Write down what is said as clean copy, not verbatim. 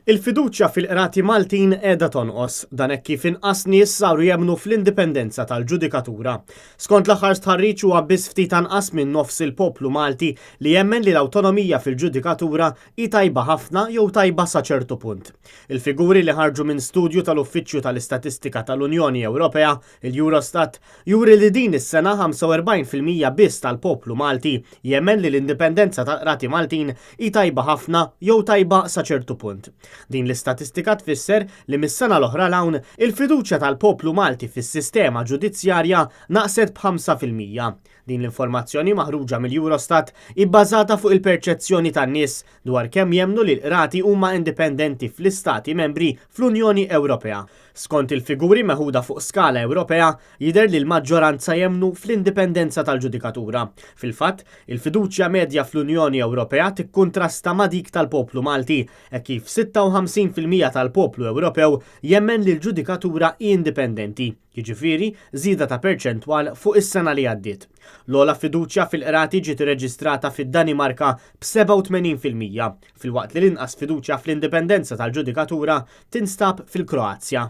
Il-fiduċja fil-qrati Maltin qiegħda tonqos, dan hekk kif inqas nies saru jemmnu fl-indipendenza tal-ġudikatura. Skont l-aħħar stħarriġ huwa biss ftit anqas minn nofs il-poplu Malti li jemmen li l-awtonomija fil-ġudikatura hi tajba ħafna jew tajba sa ċertu punt. Il-figuri li ħarġu minn studju tal-Uffiċċju tal-Istatistika tal-Unjoni Ewropea, il-Eurostat, juri li din is-sena 45% biss tal-poplu Malti jemmen li l-indipendenza tal-qrati Maltin hi tajba ħafna jew tajba sa ċertu punt. Din l-istatistika tfisser li mis-sena l-oħra 'l hawn, il-fiduċja tal-poplu Malti fis-sistema ġudizzjarja naqset b'5%. Din l-informazzjoni maħruġa mill-Eurostat hi bbażata fuq il-perċezzjoni tan-nies dwar kemm jemmnu li l-qrati huma indipendenti fl-istati membri fl-Unjoni Ewropea. Skont il-figuri meħuda fuq skala Ewropea, jidher li l-maġġoranza jemmnu fl-indipendenza tal-ġudikatura. Fil-fatt, il-fiduċja medja fl-Unjoni Ewropea tikkuntrasta ma' dik tal-poplu Malti, hekk kif 56% tal-poplu Ewropew jemmen li l-ġudikatura hi indipendenti, jiġifieri żieda ta' perċentwal fuq is-sena li għaddiet. L-ogħla fiduċja fil-qrati ġiet irreġistrata fid-Danimarka b'87%, filwaqt li l-inqas fiduċja fl-indipendenza tal-ġudikatura tinstab fil-Kroazja.